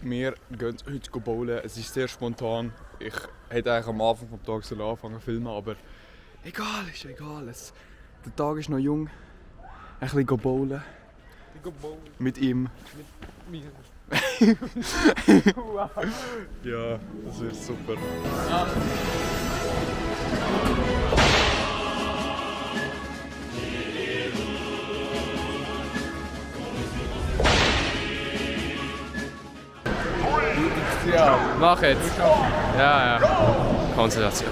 Wir gehen heute bowlen. Es ist sehr spontan. Ich hätte eigentlich am Anfang des Tages anfangen zu filmen, aber egal, ist egal. Der Tag ist noch jung. Ein bisschen bowlen. Mit ihm. Mit mir. Ja, das wird super. Ja, mach jetzt. Ja, ja. Konzentration.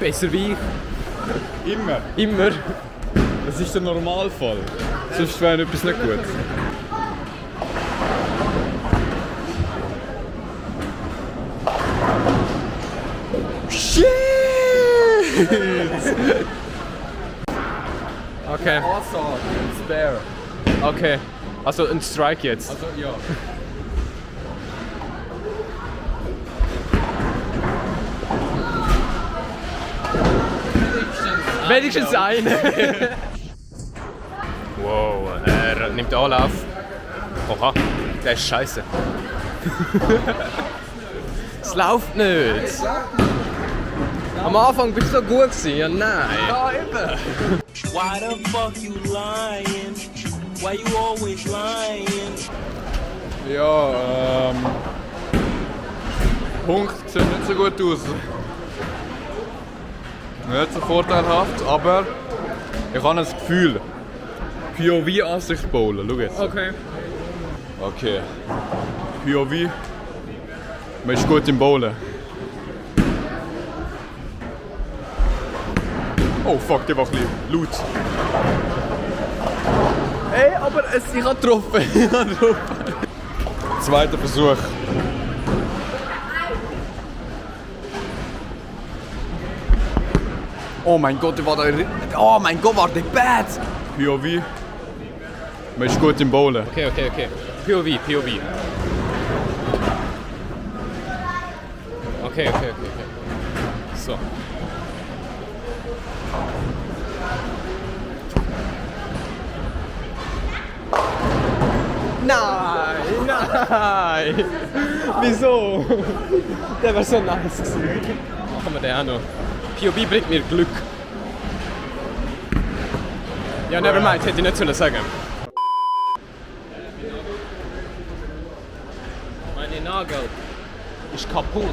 Besser wie ich. Immer. Immer. Das ist der Normalfall. Sonst wäre etwas nicht gut. Shit! Okay. Awesome. Spare. Okay. Also ein Strike jetzt. Also ja. Wenigstens eine. Wow, er nimmt Anlauf. Oha, der ist scheiße. Es läuft nicht. Am Anfang bist du so gut gewesen, ja nein. Ja, eben. Why the fuck you lying? Why you always lying? Ja, Punkt sieht nicht so gut aus. Nicht so vorteilhaft, aber ich habe das Gefühl. POV-Ansicht bowlen, schau jetzt. Okay. Okay. POV. Man ist gut im Bowlen. Oh fuck, der war ein bisschen laut. Ey, aber ich habe getroffen. Zweiter Versuch. Oh mein Gott, der war da. Oh mein Gott, war der bad! POV. Man ist gut im Bowlen. Okay. POV. Okay. So. Nein! Wieso? Der war so nice gewesen. Machen wir den auch noch. POV bringt mir Glück. Ja, nevermind, hätte ich nicht sollen sagen. Meine Nagel ist kaputt.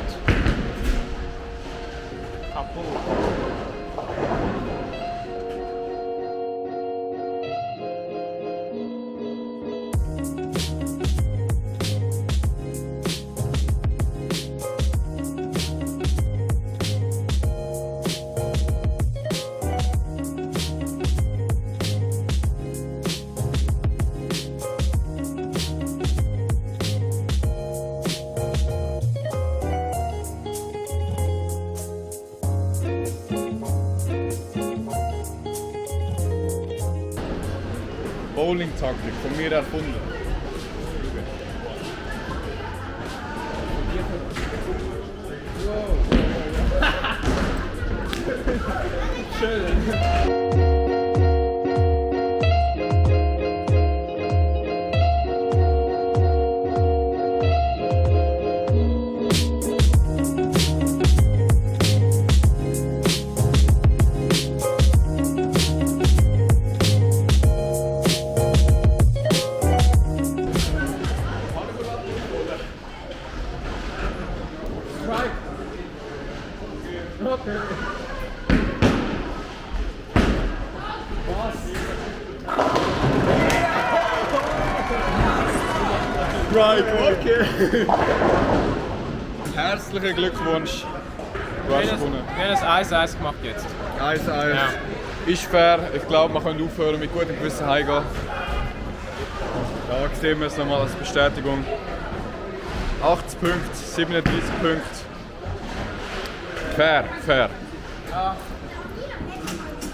Bowling-Taktik, von mir erfunden. Right, okay. Herzlichen Glückwunsch. Du hast gewonnen. Wir haben ein 1-1 gemacht jetzt. 1-1. Ja. Ist fair. Ich glaube, wir können aufhören mit gutem Gewissen heimgehen. Da sehen wir es nochmal als Bestätigung. 80 Punkte, 37 Punkte. Fair. Ja.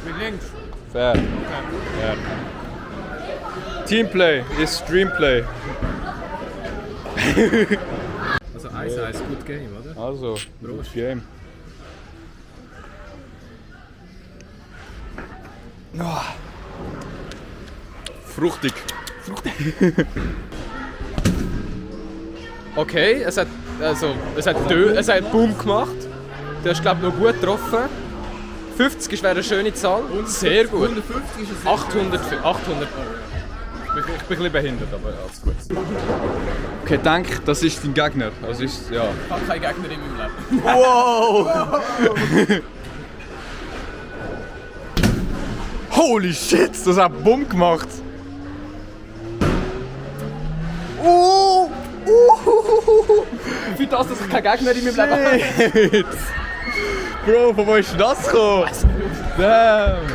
Mit links. Fair. Fair. Teamplay ist Dreamplay. Also 1-1, gut Game, oder? Also, gutes Game. Fruchtig. Okay, es hat Boom gemacht. Du hast, glaube ich, noch gut getroffen. 50 wäre eine schöne Zahl. Sehr gut. 150 ist es. 800. Ich bin ein bisschen behindert, aber alles gut. Okay, denk, das ist dein Gegner. Das ist, ja. Ich habe keinen Gegner in meinem Leben. Wow! Holy shit, das hat Bumm gemacht! Für das, dass ich keinen Gegner in meinem Leben habe. Bro, von wo ist das gekommen? Damn!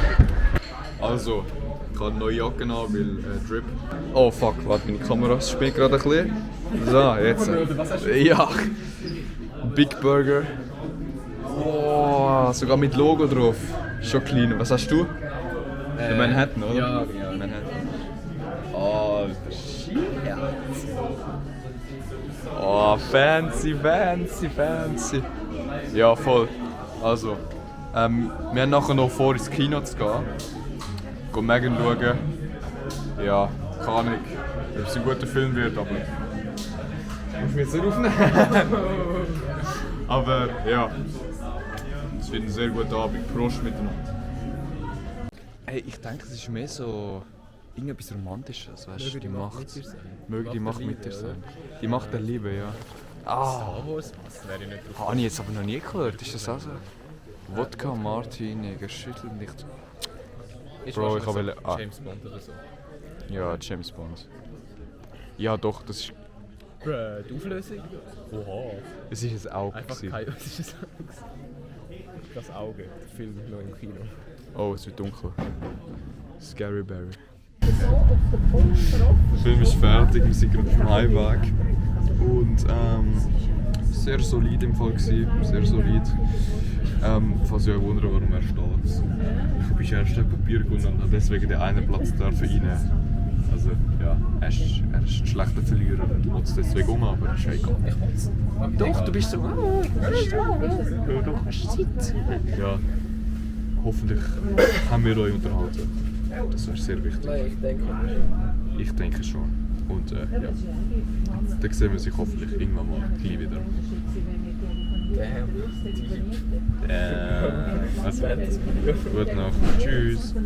Also, ich habe eine neue Jacke an, weil Drip. Oh fuck, warte, meine Kamera spielt gerade ein bisschen. So, jetzt. Ja. Big Burger. Oh, sogar mit Logo drauf. Schon klein. Was hast du? Der Manhattan, oder? Ja. Manhattan. Oh, shit. Oh, fancy. Ja, voll. Also, wir haben nachher noch vor, ins Kino zu gehen. Gehen Megan schauen. Ja, keine Ahnung, ob es ein guter Film wird, aber... Ich will es nicht aufnehmen. Aber ja, es wird ein sehr guter Abend. Prost miteinander. Hey, ich denke, es ist mehr so irgendetwas Romantisches, weißt du, die Macht. Möge die Macht mit dir sein. Die Macht der Liebe, ja. Star Wars? Das wäre ich nicht drauf. Habe ich jetzt aber noch nie gehört, ist das auch so? Wodka Martini, geschüttelt nicht. Ist Bro, ich wahrscheinlich habe so James Bond oder so. Ja, James Bond. Ja doch, das ist... Die Auflösung? Oha. Es ist ein Auge. Einfach gewesen. kein... Was ist das? Das Auge. Der Film noch im Kino. Oh, es wird dunkel. Scary Barry. Der Film ist fertig, wir sind gerade auf dem Heimweg. Und sehr solid im Fall gewesen, sehr solid. Falls ihr euch wundert, warum er steht. Ich habe erst ein Papier gewonnen und habe deswegen den einen Platz reinnehmen. Also ja, er ist ein schlechter Verlierer und will es deswegen um, aber ist ja egal. Doch, du bist so... Doch, hast Zeit. Ja, hoffentlich haben wir euch unterhalten. Das ist sehr wichtig. Nein, ich denke. Ich denke schon. Und ja, dann sehen wir sich hoffentlich irgendwann mal gleich wieder. Damn. Also, gute Nacht. Tschüss.